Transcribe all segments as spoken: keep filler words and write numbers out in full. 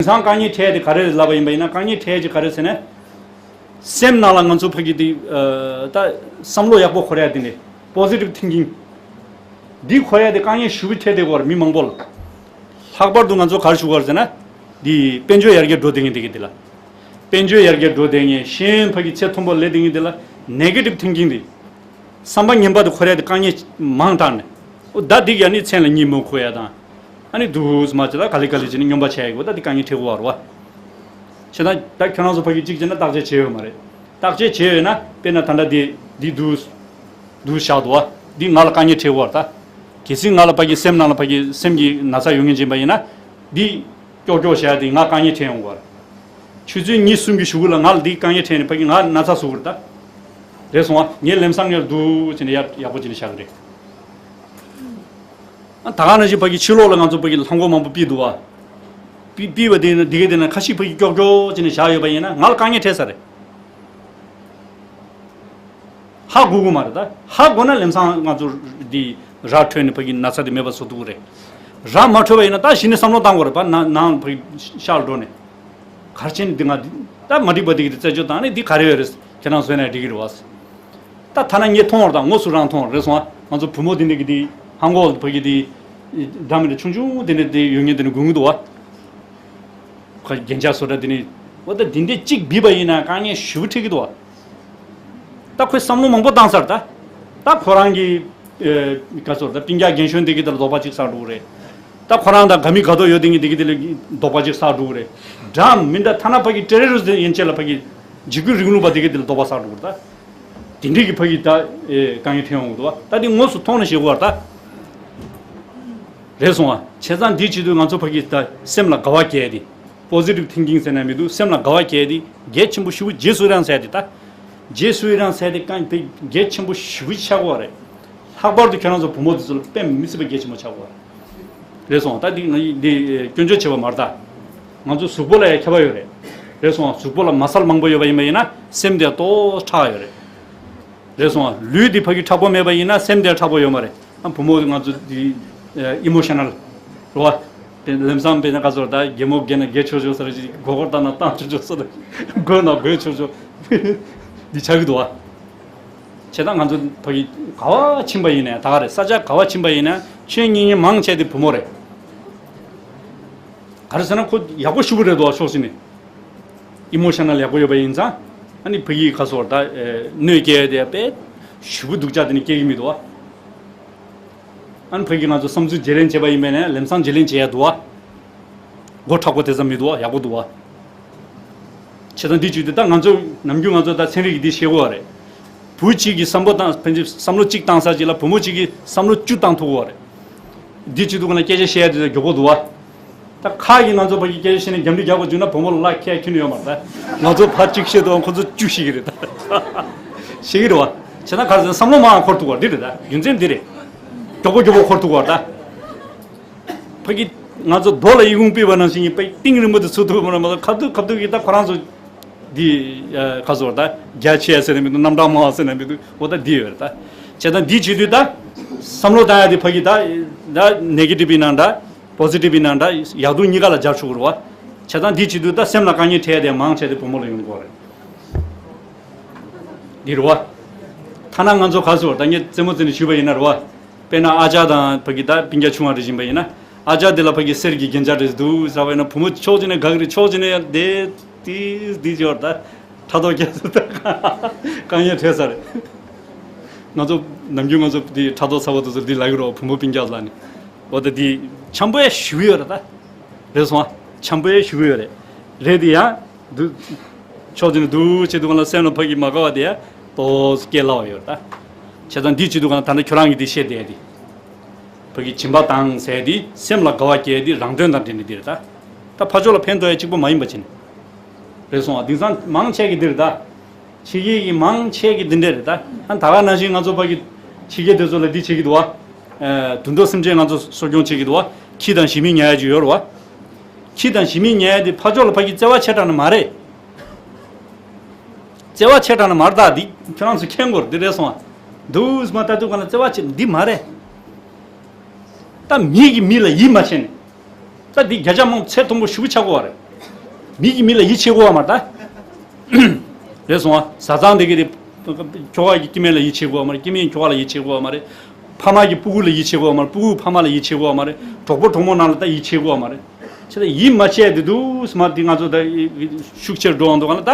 དེང་སང་དཀའ་ངལ་འཕྲད་དེ་ག་རེ་ལབ་པ་ཡིན་པ་ཡིན་ན། དཀའ་ངལ་འཕྲད་ཀྱི་ག་རེ་ཟེར་ན། སེམས་ནང་ལ་ང་ཚོ་ཕ་གི་དེ་ད་བསམ་བློ་ཡག་པོ་འཁོར་ཡ་དེ་འདྲ། པོ་སི་ཊིབ་ཐིང་ཀིང་འདི་འཁོར་ཡ་དེ་དཀའ་ངལ་ཞེ་པོ་འཕྲད་དེ་གོ་མི་མང་པོ་ལ། ལྷག་པར་དུ་ང་ཚོ་ག་རེ་ཞུ་གི་ཡོད་ཟེར་ན། འདི་དཔལ་འབྱོར་ཡར་རྒྱས་འགྲོ་བསྡད་མཁན་དེ་གི་དེ་ལ། དཔལ་འབྱོར་ཡར་རྒྱས་འགྲོ་བསྡད་མཁན། ཤེས་ཡོན་ཕ་གི་ཚད་མཐོན་པོ་སླེབས་བསྡད་མཁན་དེ་ལ་ནེ་གེ་ཊིབ་ཐིང་ཀིང་དེ། བསམ་པ་ངན་པ་དེ་འཁོར་ཡ་དེ་དཀའ་ངལ་མང་དྲགས་ནས། འོ་ད་འདི་ཡ་ནི་མཚན་ལ་གཉིད་མི་ཁུག་ཡ་དང་། ཨ་ནི་དུས་མ་ཅི་ལ་ག་ལེ་ག་ལེ་བྱས་ནས་སྨྱོན་པ་བྱས་ཡོད། ད་འདི་དཀའ་ངལ་འཕྲད་ཀྱི་ཡོད་རེད་བ། བྱས་ན་ད་ཁྱོད་རང་ཚོ་ཕ་གི་གཅིག་བྱས་ན་བརྟག་དཔྱད་བྱས་ཡོད་མ་རེད། བརྟག་དཔྱད་བྱས་ཡོད་ན་དཔེར་ན་ད་ལྟ་འདི་འདི་དུས་དུས་བཞག་འདུག་བ། འདི་ང་ལ་དཀའ་ངལ་འཕྲད་ཀྱི་ཡོད་རེད་ད། གལ་སྲིད་ང་ལ་ཕ་གི་སེམས་ནང་ལ་ཕ་གི་སེམས་ཀྱི་ན་ཚ་ཡོད་མཁན་ཅིག་ཡིན་པ་ཡིན་ན། འདི་ཀྱོག་ཀྱོག་བྱས་ཏེ་ང་དཀའ་ངལ་འཕྲད་ཡོང་གི་ཡོད་རེད། ཆུ་ཚོད་གཉིས་གསུམ་གྱི་གཞུག་གུ་ལ་ང་ལ་འདི་དཀའ་ངལ་འཕྲད་ནས་ཕ་གི་ང་ན་ཚ་བཟོ་གི་རེད་ད། རེད་སོང་ཨ། ངས་ལམ་སང་ངས་འདུག་བྱས་ནས་ཡག་ཡག་པོ་བྱས་ནས་བཞག་གི་རེད། ཨ་ད་ག་ནང་བཞིན་ཕ་གི་ཕྱི་ལོགས་ལ་ང་ཚོ་ཕ་གི་ལྷམ་གོག་མང་པོ་ཕུད་འདུག་བ། ཕུད་ཕུད་པ་དེ་ན་འདི་ག་དེ་ན་ཁ་ཤས་ཕ་གི་ཀྱོག་ཀྱོག་བྱས་ནས་བཞག་ཡོད་པ་ཡིན་ན་ང་ལ་དཀའ་ངལ་འཕྲད་ས་རེད། ཧ་གོ་གི་མ་རེད་ད། ཧ་གོ་ན་ལམ་སང་ང་ཚོ་འདི་ར་འཕྲོད་ནས་ཕ་གི་ན་ཚ་དེ་མེད་པ་བཟོ་ཐུབ་ཀྱི་རེད། ར་མ་འཕྲོད་པ་ཡིན་ན་ད་གཞི་ནས་བསམ་བློ་བཏང་དགོས་རེད་པ། ནང་ནང་ཕ་གི་ཤར་འགྲོ་ནས། ག་རེ་བྱས་ནས་འདི་ང་འདི་ད་མ་འགྲིག་པ་འདི་གི་རྩད་གཅོད་བཏང་ནས་འདི་ག་རེ་ཡོད་རེད། ཁྱེད་རང་བཟོས་ན་འགྲིག་གི་རེད་བ། ད་ཐ་ན་ངས་མཐོང་བ་དང་དངོས་སུ་རང་མཐོང་བ་རེད་སོང་ཨ། ང་ཚོ་བུ་མོ་འདི་འདྲ་གི་འདི་ཧང་གོ་ཕ་གི་འདི་འདྲ་མི་འདྲ་ཆུང་ཆུང་འདི་འདྲ་འདི་ཡོད་ངེས་འདི་འདྲ་སྒུག་གི་འདུག་བ། ཁོ་རྒྱན་ཆ་བཟོ་གྲྭ་འདི་ནས་འོ་ད་འདི་འདྲ་གཅིག་བིས་པ་ཡིན་ན་དཀའ་ངལ་ཞེ་པོ་འཕྲད་ཀྱི་འདུག་བ། ད་ཁོས་བསམ་བློ་མང་པོ་བཏང་ཚར་ད། ད་ཁོ་རང་གི་ཨེ་ག་ཚོད་ད་སྤུན་ཀྱག་རྒན་གཞོན་འདི་གི་དེ་ལ་དོགས་པ་གཅིག་ཟ་འགྲོ་གི་རེད། ད་ཁོ་རང་དང་དགའ་མི་དགའ་མདོག་ཡོད་དེ་ངས་འདི་གི་དེ་ལ་དོགས་པ་གཅིག་ཟ་འགྲོ་གི་རེད། འདྲ་མི་འདྲ་ཐ་ན་ཕ་གི་ཏེ་རོ་རི་སི་ཊི་ཡན་ཆད་ལ་ཕ་གི་འཇིགས་སྐུལ་རིང་ལུགས་པ་འདི་གི་དེ་ལ་དོགས་པ་ཟ་འགྲོ་གི་རེད་ད། དེ་འདྲའི་གི་ཕ་གི་ད་ཨེ་དཀའ་ངལ་འཕྲད་ཡོང་གི་འདུག་བ། ད་འདི་དངོས་སུ་མཐོང་ནས་ཤེས་དགོས་བ་ད། རེད་སོང་བ། བྱས་ཙང་འདི་བྱེད་དུས་ང་ཚོ་ཕ་གི་ད་སེམས་ལ་དགའ་བ་སྐྱེས་ཏེ། པོ་སི་ཊིབ་ཐིང་ཀིང་ཟེར་ན་མི་འདུག་སེམས་ལ་དགའ་བ་སྐྱེས་ཏེ་གལ་ཆེན་པོ་ཞེ་པོ་རྗེས་སུ་ཡི་རང་ཟེར་ཏེ་ད། རྗེས་སུ་ཡི་རང་ཟེར་ཏེ་གང་དེ་གལ་ཆེན་པོ་ཞེ་པོ་ཆགས་ཀྱི་ཡོད་རེད། ལྷག་པར་དུ་ཁྱོད་རང་ཚོ་བུ་མོ་དེ་ཚོ་ལ་དཔེ་མི་སྲིད་པ་གལ་ཆེན་པོ་ཆགས་ཀྱི་ཡོད་རེད། རེད་སོང་བ། ད་འདི་ང་ཡི་འདི་སྐྱོན་བརྗོད་བྱེད་པ་མ་རེད་ད། ང་ཚོ་གཟུགས་པོ་ལ་ཡང་ཁྱད་པར་ཡོད་རེད། རེད་སོང་བ། གཟུགས་པོ་ལ་མ་སལ་མང་པོ་ཡོད་པ་ཡིན་པ་ཡིན་ན་སེམས་དེ་ཏོག་ཙམ་མཁྲེགས་ཡོད་རེད། རེད་སོང་བ། ལུས་འདི་ཕ་གི་མཁྲེགས་པོ་མེད་པ་ཡིན་ན་སེམས་དེ་མཁྲེགས་པོ་ཡོད་མ་རེད། ཨ་བུ་མོ་ང་ཚོ་འདི་ཨི་མོ་ཤ་ནལ་རེད་བ། དེ་ལམ་སང་དཔེར་ན་ག་ཚོད་ད་གད་མོ་བགད་ན་བགད་ཆོག་ཆོག་ཟེར་ཞིག་མགོ་སྐོར་བཏང་ན་བཏང་ཆོག་ཆོག་ཟེར། དགོད་ན་དགོད་ཆོག་ཆོག་འདི་ཆགས་ཀྱི་འདུག་བ། བྱས་ཙང་ང་ཚོ་ཕ་གི་ག་བ་ཕྱིན་པ་ཡིན་ནའི་ད་ག་རེད། ས་ཆ་ག་བ་ཕྱིན་པ་ཡིན་ན་ཆོས་ཉན་མཁན་མང་ཆེ་དེ་བུ་མོ་རེད། ག་རེ་ཟེར་ན་ཁོ་ཡག་པོ་ཞེ་པོ་རེད་འདུག་བ། ཕྱོགས་གཅིག་ནས་ཨི་མོ་ཤ་ནལ་ཡག་པོ་ཡོད་པ་ཡིན་ཙང་། ཨ་ནི་ཕ་གི་ག་ཚོད་ད་གནོད་སྐྱེལ་དེ་དཔེ་ཞེ་པོ་སྡུག་ཅག་དེ་ནི་སྐྱེལ་གྱི་མི་འདུག་བ། ཨ་ནི་ཕ་གི་ང་ཚོ་བསམ་ཚུལ་བརྗེ་ལེན་བྱས་པ་ཡིན་པས་ན་ལམ་སང་བརྗེ་ལེན་བྱེད་ཡ་འདུག་བ། མགོ་མཁྲེགས་པོ་དེ་ཙམ་མི་འདུག་བ། ཡག་པོ་འདུག་བ། བྱས་ཙང་འདི་བྱེད་དུས་ད་ང་ཚོ་ནམ་རྒྱུན་ང་ཚོ་ད་ཚན་རིག་གི་འདི་ཤེས་དགོས་བ་རེད། བུ་གཅིག་གིས་བསམ་བློ་བཏང་ཕན་ཚུན་བསམ་བློ་གཅིག་བཏང་ས་གཅིག་ལ་བུ་མོ་གཅིག་གིས་བསམ་བློ་བཅུ་བཏང་ཐུབ་དགོས་བ་རེད། འདི་བྱེད་དུས་ང་ལ་སྐད་ཆ་བཤད་ཡ་དེ་ཚོ་མགྱོགས་པོ་འདུག་བ། ད་ཁ་གི་ང་ཚོ་ཕ་གི་སྐད་ཆ་བཤད་ནས་རྒྱབ་འདི་རྒྱག་པ་བྱུང་ན་བུ་མོ་ལ་ལ་ཁྱད་ཁྱོན་ཡོད་མ་རེད་ད། ང་ཚོ་ཕར་གཅིག་བཤད་དུས་ཁོ་ཚོ་བཅུ་ཤེས་ཀྱི་རེད་ད། ཤེས་ཀྱི་རེད་བ། བྱས་ན་ག་རེ་ཟེར་ན་བསམ་བློ་མང་འཁོར་ཐུབ་བ་འདི་རེད་ད། རྒྱུ་མཚན་འདི་རེད། མགྱོགས་པོ་མགྱོགས་པོ་འཁོར་ཐུབ་བ་ད། ཕ་གི་ང་ཚོ་རྡོ་ལ་ཨི་ཁུང་ཕུད་པ་ནང་བཞིན་གྱི་ཕ་གི་གཏིང་རིང་པོ་དེ་ཚུད་ཐུབ་པ་མ་གཏོགས་ཁ་ཐུག་ཁ་ཐུག་གི་ད་ཁོ་རང་ཚོ་འདི་ཁ་ཚོར་ད་རྒྱ་ཆེ་ཟེར་ན་མི་འདུག་རྣམ་གྲངས་མང་བ་ཟེར་ན་མི་འདུག་འོ་ད་འདི་ཡོད་རེད་ད། བྱས་ཙང་འདི་བྱེད་དུས་ད་བསམ་བློ་བཏང་ཡ་དེ་ཕ་གི་ད་ད་ནེ་གེ་ཊིབ་ཡིན་ན་འདྲ་པོ་སི་ཊིབ་ཡིན་ན་འདྲ་ཡག་སྡུག་གཉིས་ཀ་ལ་སྦྱར་ཆོག་གི་རེད་བ། བྱས་ཙང་འདི་བྱེད་དུས་ད་སེམས་ལ་དཀའ་ངལ་འཕྲད་ཡ་དེ་མང་ཆེ་དེ་བུ་མོ་ལ་ཡོང་གི་རེད། འདི་རེད་བ། ཐ་ན་ང་ཚོ་ག་ཚོད་ད་ངས་རྩེད་མོ་རྩེ་ནས་ཞུས་པ་ཡིན་ན་རེད་བ། དཔེར་ན་ཨ་ཅག་དང་ཕ་གི་ད་སྤུན་ཀྱག་ཆུང་བ་རེ་བཞིན་པ་ཡིན་ན། ཨ་ཅག་དེ་ལ་ཕ་གི་གསེར་གྱི་རྒྱན་ཆ་རེ་འདུག་ཟེར་བ་ཡིན་ན་བུ་མོ་ཕྱོགས་གཅིག་ནས་དགའ་གི་རེད། ཕྱོགས་གཅིག་ནས་ཡང་དེ་དེ་དེ་ཅོར་ད་ཕྲག་དོག་རྒྱག་ཚོད་ད་དཀའ་ངལ་འཕྲད་ས་རེད། ང་ཚོ་ནམ་རྒྱུན་ང་ཚོ་དེ་ཕྲག་དོག་ཚ་བ་དེ་ཚོ་འདི་ལབ་ཀྱི་རེད་བ། བུ་མོ་སྤུན་ཀྱག་ལ་ནི། འོ་ད་འདི་འཆམ་པོ་ཡ་ཞུ་གི་ཡོད་རེད་ད། རེད་སོང་ཨ། འཆམ་པོ་ཡ་ཞུ་གི་ཡོད་རེད། རེད་དེ་ཡང་། འདུག་ཕྱོགས་གཅིག་ནས་འདུག་བྱེད་དུས་སྒང་ལ་སེམས་ལ་ཕ་གི་མ་དགའ་བ་དེ་ཡ་ཏོག་ཙམ་སྐྱེ་སླ་བ་ཡོད་རེད་ད། བྱས་ཙང་འདི་བྱེད་དུས་སྒང་ལ་ད་ནི་ཁྱོད་རང་གིས་འདི་བཤད་བསྡད་དེ། ཕ་གི་སྦྱིན་པ་བཏང་ཟེར་དེ་སེམས་ལ་དགའ་བ་སྐྱེ་དེ་རང་དོན་དང་འབྲེལ་ནས་འདི་རེད་ད། ད་ཕར་ཕྱོགས་ལ་ཕན་ཐོགས་ཡ་གཅིག་པོ་མ་ཡིན་པ་བྱས་ནས། རེད་སོང་ཨ། དེང་སང་མང་ཆེ་གི་འདི་རེད་ད། ཕྱི་རྒྱལ་གྱི་མང་ཆེ་གི་འདི་འདྲ་རེད་ད། ཨ་ད་ག་ནང་བཞིན་ང་ཚོ་ཕ་གི་ཕྱི་རྒྱལ་དེ་ཚོ་ལ་འདི་བྱེད་ཀྱི་འདུག་བ། ཨ་དུད་འགྲོ་སེམས་ཅན་ང་ཚོ་གསོ་སྐྱོང་བྱེད་ཀྱི་འདུག་བ། ཁྱི་དང་ཞི་མི་ཉར་ཡ་ཅིག་ཡོད་རེད་བ། ཁྱི་དང་ཞི་མི་ཉར་ཡ་དེ་ཕར་ཕྱོགས་ལ་ཕ་གི་བརྩེ་བ་ཆེ་དྲགས་ནི་མ་རེད། བརྩེ་བ་ཆེ་དྲགས་ནི་མ་རེད་ད། འདི་ཁྱོད་རང་ཚོ་མཁྱེན་དགོས་རེད། འདི་རེད་སོང་ཨ། འདུག་མ་ལྟ་དུས་ག་ན་བརྩེ་བ་ཆེ་འདི་མ་རེད། ད་མི་གིས་མི་ལ་ཡིད་མ་ཆེས་ནས། ད་འདི་བརྒྱ་ཆ་མང་ཚད་མཐོན་པོ་ཞེ་པོ་ཆགས་ཀྱི་ཡོད་རེད། མི་གིས་མི་ལ་ཡིད་ཆེས་དགོས་པ་མ་རེད་ད། རེད་སོང་ཨ། བཟའ་ཚང་དེ་གི་དེ། ཁྱོ་ག་གིས་སྐྱེ་དམན་ལ་ཡིད་ཆེས་དགོས་པ་མ་རེད། སྐྱེ་དམན་གྱིས་ཁྱོ་ག་ལ་ཡིད་ཆེས་དགོས་པ་མ་རེད། ཕ་མ་གིས་སྤུ་གུ་ལ་ཡིད་ཆེས་དགོས་པ་མ་རེད། སྤུ་གུས་ཕ་མ་ལ་ཡིད་ཆེས་དགོས་པ་མ་རེད། གྲོགས་པོ་གྲོགས་མོ་ནང་ལ་ད་ཡིད་ཆེས་དགོས་པ་མ་རེད། བྱས་ཙང་ཡིད་མ་ཆེས་དེ་འདུག་སེ་མ་དེ་ང་ཚོ་ད་ཤུགས་ཆེར་འགྲོ་འོང་འདུག་ག་ལ། ད་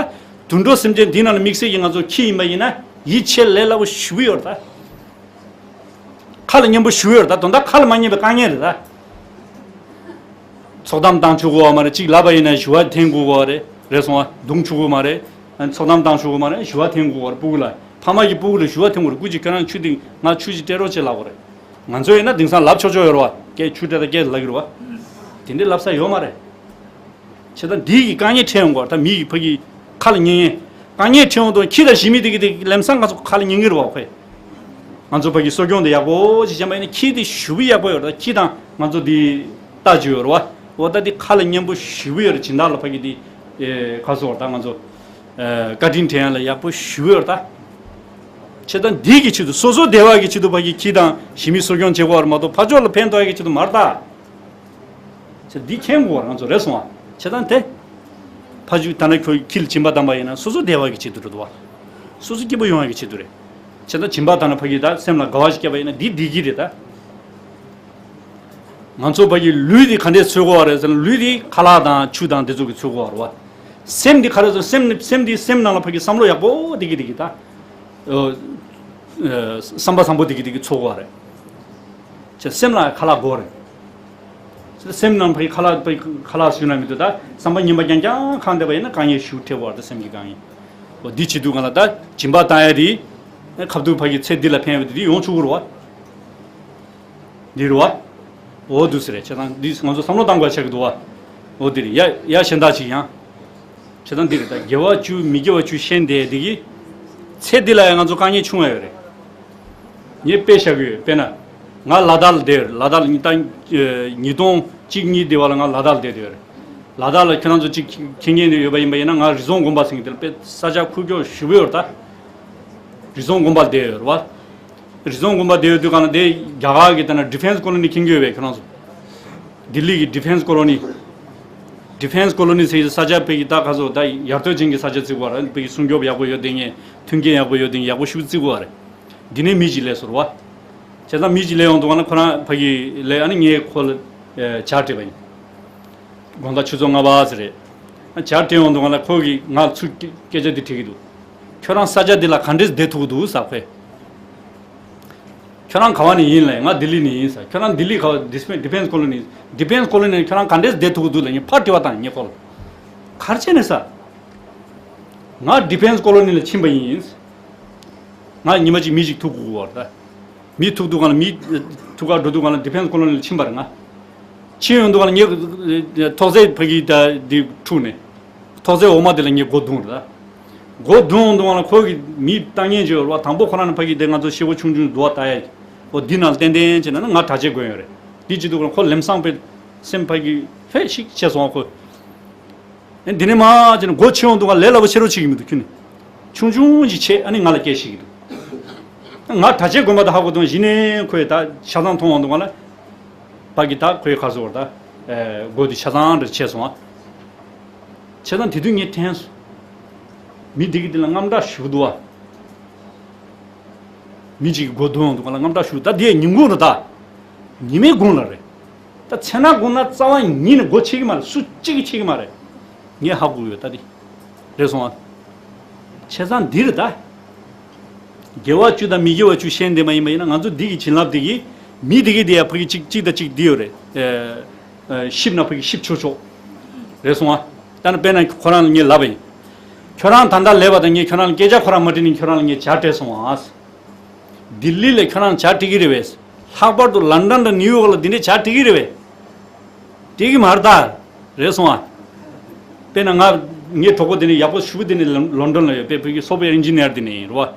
དུད་འགྲོ་སེམས་ཅན་འདི་ནང་ལ་དམིགས་བསལ་གྱི་ང་ཚོ་ཁྱི་ཡིན་པ་ཡིན་ན་ཡིད་ཆེས་ལས་སླ་པོ་ཞེ་པོ་ཡོད་རེད་ད། ཁ་ལ་སྙན་པོ་ཞུ་ཡོད་རེད་ད། དོན་དག་ཁ་ལ་མ་སྙན་པའི་དཀའ་ངལ་རེད་ད། ཚོགས་གཏམ་བཏང་ཆོག་གི་ཡོད་མ་རེད། གཅིག་ལབ་པ་ཡིན་ན་ཞུ་བ་འཐེན་དགོས་ཀྱི་ཡོད་རེད། རེད་སོང་ཨ། རྡུང་ཆོག་གི་ཡོད་མ་རེད། ཚོགས་གཏམ་བཏང་ཆོག་གི་ཡོད་མ་རེད། ཞུ་བ་འཐེན་དགོས་ཀྱི་ཡོད་རེད། སྤུ་གུ་ལ། ཕ་མ་གིས་སྤུ་གུ་ལ་ཞུ་བ་འཐེན་དགོས་རེད། སྐུ་མཁྱེན་ཁྱེད་རང་ཆུ་དེ་ང་ཆུ་ཞིག་སྤྲད་རོགས་བྱེད་ལབ་དགོས་རེད། ང་ཚོ་ཡིན་ན་དེང་སང་ལབ་ཆོག་ཆོག་ཡོད་རེད་བ། སྐད་ཆུ་སྤྲད་ད་སྐད་ལབ་ཀྱི་རེད་བ། དེ་འདྲའི་ལབ་ས་ཡོད་མ་རེད། བྱས་ཙང་འདི་གི་དཀའ་ངལ་འཕྲད་ཡོང་གི་ཡོད་རེད་ད། མི་གི་ཕ་གི་ཁ་ལ་ཉན་ཉན། དཀའ་ངལ་འཕྲད་ཡོང་དུས་ཁྱི་དང་ཞི་མི་དེ་གི་དེ་ལམ་སང་ང་ཚོ་ཁ་ལ་ཉན་གི་རེད་བ་ཁོས། ང་ཚོ་ཕ་གི་གསོ་སྐྱོང་དེ་ཡག་པོ་ཞིག་བྱས་པ་ཡིན་ན་ཁྱི་དེ་ཞེ་པོ་ཡག་པོ་ཡོད་རེད་ད། ཁྱི་དང་ང་ཚོ་དེ་ལྟ་རྒྱུ་ཡོད་རེད་བ། འོ་ད་དེ་ཁ་ལ་ཉན་པོ་ཞེ་པོ་ཡོད་རེད། སྦྱིན་བདག་ལ་ཕ་གི་དེ་ཨེ་ག་ཟེར་བ་ད་ང་ཚོ་ཨེ་བཀའ་དྲིན་དྲན་ཡ་ལ་ཡག་པོ་ཞེ་པོ་ཡོད་རེད་ད། བྱས་ཙང་འདི་གི་ཆེད་དུ་སོ་སོ་བདེ་བ་གི་ཆེད་དུ་ཕ་གི་ཁྱི་དང་ཞི་མི་གསོ་སྐྱོང་བྱེད་དགོས་པ་རེད་མ་གཏོགས་ཕར་ཕྱོགས་ལ་ཕན་ཐོགས་ཡ་གི་ཆེད་དུ་མ་རེད་ད། ཟེར་འདི་མཁྱེན་དགོས་པ་ང་ཚོ་རེད་སོང་བ། བྱས་ཙང་དེ། ཕ་ཇུ་ད་ནི་ཁྱོད་ཁྱི་ལ་སྦྱིན་པ་བཏང་པ་ཡིན་ན་སོ་སོ་བདེ་བ་གི་ཆེད་དུ་རེད་དོ་བ། སོ་སོ་སྐྱིད་པོ་ཡོང་ཡ་གི་ཆེད་དུ་རེད། བྱས་ཙང་སྦྱིན་པ་བཏང་ན་ཕ་གི་ད་སེམས་ལ་དགའ་བ་ཞིག་སྐྱེས་པ་ཡིན་ན་འདི་བདེ་སྐྱིད་རེད་ད། ང་ཚོ་ཕ་གི་ལུས་འདི་ག་འདྲས་འཚོལ་དགོས་པ་རེད་ཟེར་ན་ལུས་འདི་ཁ་ལག་དང་ཆུ་དང་དེ་ཚོ་གི་འཚོལ་དགོས་པ་རེད་བ། སེམས་འདི་ག་རེ་ཟེར་སེམས་ནི་སེམས་འདི་སེམས་ནང་ལ་ཕ་གི་བསམ་བློ་ཡག་པོ་བདེ་སྐྱིད་བདེ་སྐྱིད་ད། ཨོ། ཨེ། བསམ་པ་བཟང་པོ་དེ་གི་དེ་གི་ཚོགས་པ་རེད། ཅེས་སེམས་ལ་ཁ་ལག་དགོས་རེད། སེམས་ནང་ཕའི་ཁ་ལག་ཕའི་ཁ་ལག་ཞུ་ན་མི་འདུག་ད་བསམ་པ་ངན་པ་རྐྱང་རྐྱང་གང་བསྡད་པ་ཡིན་ན་དཀའ་ངལ་ཞུ་ཐེབས་པ་རེད། སེམས་ཀྱི་དཀའ་ངལ། ཨོ་འདི་བྱེད་དུས་གང་ལ་ད་སྦྱིན་པ་བཏང་ཡ་དེ། ཁ་ཐུག་ཕ་གི་ཚེ་འདི་ལ་ཕན་པ་དེ་འདི་ཡོང་ཆོག་གི་རེད་བ། འདི་རེད་བ། འོ་འདུག་ཟེར་རེད་བྱས་ཙང་འདི་ང་ཚོ་བསམ་བློ་བཏང་དགོས་ཆགས་ཀྱི་འདུག་བ། འོ་འདི་རེད་ཡ་ཡ་གཞན་དག་ཅིག་ཡང་། བྱས་ཙང་འདི་རེད་ད་དགེ་བ་བཅུ་མི་དགེ་བ་བཅུ་ཤེས་འདས་འདི་གི། ཚེ་འདི་ལ་ཡང་ང་ཚོ་དཀའ་ངལ་ཆུང་བ་ཡོད་རེད། ངས་དཔེ་བཞག་གི་ཡོད་དཔེར་ན། ང་ལ་དྭགས་ལ་བསྡད་ཡོད་རེད། ལ་དྭགས་ལ་ཉིས་སྟོང་གཅིག་གཉིས་འདི་བ་ལ་ང་ལ་དྭགས་ལ་བསྡད་ཡོད་རེད། ལ་དྭགས་ལ་ཁྱེད་རང་ཚོ་གཅིག་མཁྱེན་མཁན་ཡོད་པ་ཡིན་པ་ཡིན་ན་ང་རི་རྫོང་དགོན་པ་ཟེར་གྱི་དེ་ལ་དཔེ་ས་ཆ་ཁུག་ཀྱོག་ཞེ་པོ་ཡོད་རེད་ད། རི་རྫོང་དགོན་པ་ལ་བསྡད་ཡོད་རེད་བ། རི་རྫོང་དགོན་པ་བསྡད་ཡོད་དུས་གང་ལ་དེ་རྒྱ་གར་གྱི་ལྟ་ན་ཌི་ཕེན་སི་ཀོ་ལོ་ནི་མཁྱེན་གྱི་ཡོད་པས་ཁྱོད་རང་ཚོ། ལྡི་ལི་གི་ཌི་ཕེན་སི་ཀོ་ལོ་ནི། ཌི་ཕེན་སི་ཀོ་ལོ་ནི་ཟེར་གྱི་ས་ཆ་བོད་ཀྱི་ད་ག་ཚོད་ད་ཡར་ཐོན་ཅན་གྱི་ས་ཆ་བརྩི་དགོས་རེད། བོད་ཀྱི་སྲུང་སྐྱོབ་ཡག་པོ་ཡོད་དེ་ངས་མཐུན་རྐྱེན་ཡག་པོ་ཡོད་དེ་ངས་ཡག་པོ་ཞིག་བརྩི་དགོས་རེད། འདི་ནས་མི་གཅིག་སླེབས་སོང་རེད་བ། བྱས་ཙང་མི་གཅིག་སླེབས་ཡོང་དུས་གང་ལ་ཁོ་རང་ཕ་གི་ལས་ཨ་ནི་ངས་ཁོ་ལ་ཇ་སྤྲད་པ་ཡིན། དགོང་དག་ཆུ་ཚོད་ལྔ་པ་ཙམ་རེད། ཇ་སྤྲད་ཡོང་དུས་གང་ལ་ཁོ་གིས་ང་ཚུར་སྐད་ཆ་འདི་དྲིས་ཀྱི་འདུག་ཁྱོད་རང་ས་ཆ་འདི་ལ་ག་འདྲས་བསྡད་ཐུབ་ཀྱི་འདུག་ཟེར་ཁོས། ཁྱོད་རང་ག་བ་ནས་ཡིན་ལབ། ང་ལྡི་ལི་ནས་ཡིན་ཟེར། ཁྱོད་རང་ལྡི་ལི་ག་བ་ཌི་ཕེན་སི་ཀོ་ལོ་ནི། ཌི་ཕེན་སི་ཀོ་ལོ་ནི་ནས་ཁྱོད་རང་ག་འདྲས་བསྡད་ཐུབ་ཀྱི་འདུག་ལབ་ངས་ཕར་དྲི་བ་བཏང་ངས་ཁོ་ལ། ག་རེ་བྱས་ནས་ཟེར། ང་ཌི་ཕེན་སི་ཀོ་ལོ་ནི་ལ་ཕྱིན་པ་ཡིན། ང་ཉི་མ་གཅིག་མི་ཞིག་ཐུག་དགོས་པ་རེད་ད། མི་ཐུག་དུས་གང་ལ་མི་ཐུག་ག་འགྲོ་དུས་གང་ལ་ཌི་ཕེན་སི་ཀོ་ལོ་ནི་ལ་ཕྱིན་པ་རེད་ང་། ཕྱིན་ཡོང་དུས་གང་ལ་ངས་ཐོག་རྫས་ཕ་གི་ད་འདི་འཁྲུགས་ནས། ཐོག་རྫས་འོ་མ་དེ་ལ་ངས་སྒོ་བརྡུངས་རེད་ད། སྒོ་བརྡུངས་ཡོང་དུས་གང་ལ་ཁོ་གི་མི་ལྟ་ངན་ཅིག་ཡོད་རེད་བ། དང་པོ་ཁོ་རང་ནི་ཕ་གི་དེ་ང་ཚོ་ཤི་བོ་ཆུང་ཆུང་དུ་བ་ལྟ་ཡ་ཡིན། འོ་འདི་ནང་ལ་ཏན་ཏན་བྱས་ན་ནི་ང་གྲྭ་ཆས་དགོས་ཡོད་རེད། འདི་བྱེད་དུས་གང་ལ་ཁོ་ལམ་སང་པའི་སེམས་ཕ་གི་ཧེ་ཞིག་བྱས་སོང་བ་ཁོ། ཨེ་འདི་ནས་མ་བྱས་ན་སྒོ་ཕྱེ་ཡོང་དུས་གང་ལ་ལས་སླ་པོ་བྱེད་རོགས་བྱེད་ཀྱི་མི་འདུག་ཁྱོད་ནི། ཆུང་ཆུང་ཅིག་བྱས་ཨ་ནི་ང་ལ་སྐད་བཤད་ཀྱི་འདུག་ང་གྲྭ་ཆས་དགོན་པ་དང་ཧ་གོ་དང་གཞི་ནས་ཁོས་ད་ཆ་ཚང་མཐོང་ཡོང་དུས་གང་ལ། ཕ་གི་ད་ཁོའི་ཁ་སོ་བར་ད། སྒོ་དེ་ཆ་ཚང་རེ་ཕྱེ་སོང་ཨ། བྱས་ཙང་དེ་དུས་ངས་དྲན་སོང་། མི་འདི་གི་འདི་ལ་དངངས་སྐྲག་ཞུ་འདུག་བ། མི་གཅིག་གིས་སྒོ་རྡུང་ཡོང་འདུག་ག་ལ་དངངས་སྐྲག་ཞུ། ད་འདི་ཉིན་གུང་རེད་ད། ཉི་མའི་གུང་ལ་རེད། ད་མཚན་ནག་གུང་ན་རྩ་བ་ཉིད་ནས་སྒོ་ཕྱེ་གི་མ་རེད། སུ་གཅིག་གིས་ཕྱེ་གི་མ་རེད། ངས་ཧ་གོ་ཡོད་ད་འདི། རེད་སོང་ཨ། བྱས་ཙང་འདི་རེད་ད། དགེ་བ་བཅུ་དང་མི་དགེ་བ་བཅུ་ཤེས་འདི་མ་ཡིན་པ་ཡིན་ན་ང་ཚོ་འདི་གི་བྱིན་རླབས་འདི་གིས་མི་འདི་གི་འདི་ཡ་ཕ་གི་གཅིག་གཅིག་དང་གཅིག་འདི་ཡོད་རེད། ཨེ། ཨེ། གཤིབ་ན་ཕ་གི་གཤིབ་ཆོག་ཆོག་རེད་སོང་ཨ། ད་ནི་དཔེར་ན་ཁོ་རང་ལ་ངས་ལབ་པ་ཡིན། ཁྱོད་རང་ད་ལྟ་ལས་པ་དང་ངས་ཁྱོད་རང་ལ་སྐད་ཆ་ཁོ་རང་མ་དྲིས་ནས་ཁྱོད་རང་ལ་ངས་ཇ་སྤྲད་སོང་ཨ། ལྡི་ལི་ལ་ཁྱོད་རང་ཇ་སྤྲད་ཀྱི་རེད་པས། ལྷག་པར་དུ་ལན་ཌན་དང་ནིའུ་ཡོག་ལ་འདི་འདྲའི་ཇ་སྤྲད་ཀྱི་རེད་པས། སྤྲད་ཀྱི་མ་རེད་ད། རེད་སོང་ཨ། དཔེར་ན་ང་ངའི་གྲོགས་པོ་དེ་ནི་ཡག་པོ་ཞུ་བ་དེ་ནི་ལོན་ཌོན་ལ་ཡོད་པའི་ཕ་གི་སོབ་ཝེར་ཨིན་ཇི་ནི་ཡར་དེ་ནི་ཡིན་རེད་བ།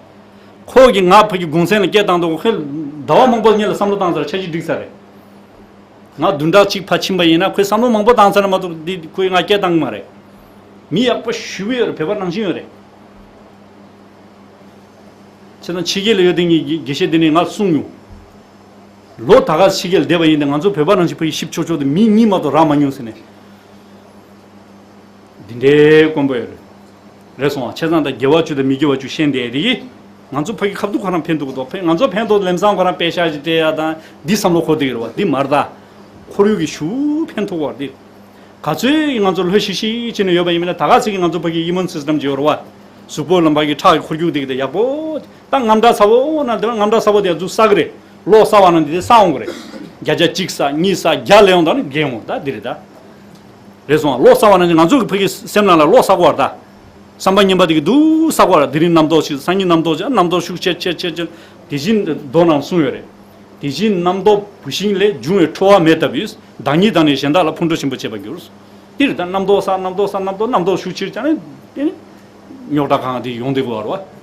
ཁོ་གིས་ང་ཕ་གི་གུང་སེང་ལ་སྐད་བཏང་དུས་ཁོས་ཟླ་བ་མང་པོ་ངེད་ལ་བསམ་བློ་བཏང་ཚར་ཆ་ཞིག་འགྲིག་ས་རེད། ང་བདུན་ཕྲག་གཅིག་ཕར་ཕྱིན་པ་ཡིན་ན་ཁོས་བསམ་བློ་མང་པོ་བཏང་ཚར་མ་གཏོགས་འདི་ཁོས་ང་སྐད་བཏང་གི་མ་རེད། མི་ཡག་པོ་ཞེ་པོ་ཡོད་རེད། བོད་པ་ནང་བཞིན་ཡོད་རེད། བྱས་ཙང་ཕྱི་རྒྱལ་ལ་ཡོད་དེ་ངས་དགེ་བཤེས་དེ་ནས་ང་གསུངས་མྱོང་། ལོ་ད་ག་ཕྱི་རྒྱལ་བསྡད་པ་ཡིན་ཏེ་ང་ཚོ་བོད་པ་ནང་བཞིན་ཕ་གི་གཤིབ་ཆོག་ཆོག་ཏུ་མི་གཉིས་མ་གཏོགས་རག་མ་མྱོང་ཟེར་ནས། འདི་འདྲའི་དཀོན་པོ་ཡོད་རེད། རེད་སོང་ཨ། བྱས་ཙང་ད་དགེ་བ་བཅུ་དང་མི་དགེ་བ་བཅུ་ཤེས་བསྡད་དེ་གིས། ང་ཚོ་ཕ་གི་ཁ་ཐུག་ཁོ་རང་ཕན་ཐོགས་ཀྱི་འདུག་ཕན་ང་ཚོ་ཕན་ཐོགས་ལམ་སང་ཁོ་རང་པད་ཤག་ཅིག་སྤྲད་ཡ་དང་འདི་བསམ་བློ་འཁོར་བསྡད་ཀྱི་རེད་བ། འདི་མ་རེད་ད། ཁོར་ཡུག་གི་ཞུ་ཕན་ཐོགས་པ་རེད། ག་ཚོད་ཀྱིས་ང་ཚོ་ལྷོད་ཤིག་ཤིག་བྱས་ནས་ཡོད་པ་ཡིན་ན། ད་ག་ཚོད་ཀྱིས་ང་ཚོ་ཕ་གི་ཨི་མུན་སིས་ཊམ་ཅིག་ཡོད་རེད་བ། གཟུགས་པོ་ལ་ཕ་གི་ཁྲག་གི་འཁོར་རྒྱུག་དེ་གི་དེ་ཡག་པོ། ད་དངངས་སྐྲག་ཚ་པོ་ན་དེ་དངངས་སྐྲག་ཚ་པོ་དེ་ཚོ་བསག་གི་རེད། ལོ་གསར་པ་ན་འདི་དེ་བསག་འོང་གི་རེད། བརྒྱ་ཆ་གཅིག་བསག་གཉིས་བསག་བརྒྱ་སླེབས་ཡོང་ད་ནི་རྒས་འོང་ད་འདི་རེད་ད། རེད་སོང་ཨ། ལོ་གསར་པ་ན་ང་ཚོ་གི་ཕ་གི་སེམས་ནང་ལ་ལོ་གསར་པ་རེད་ད། བསམ་པ་ངན་པ་དེ་གི་འདུག་བསག་པ་རེད། དེ་རིང་རྣམ་རྟོག་ཞིག་སང་ཉིན་རྣམ་རྟོག་ཅིག་རྣམ་རྟོག་ཤུགས་ཆེ་ཆེ་ཆེ་ཆེ། དེ་བཞིན་མདོ་ནང་གསུངས་ཡོད་རེད། དེ་བཞིན་རྣམ་རྟོག་བུད་ཤིང་ལས་བྱུང་བའི་འཁྲུལ་བ་མེ་ལྟ་བུས། བདག་ཉིད་དང་ནི་གཞན་དག་ལ་ཕུང་ཁྲོལ་ཆེན་པོ་བྱེད་པར་འགྱུར། དེ་རེད་ད། རྣམ་རྟོག་བསག་རྣམ་རྟོག་བསག་རྣམ་རྟོག་རྣམ་རྟོག་ཤུགས་ཆེར་ཀྱང་ནི་དེ་ནི་རྙོག་དྲ་གང་དེ་ཡོང་བསྡད་དགོས་པ་རེད་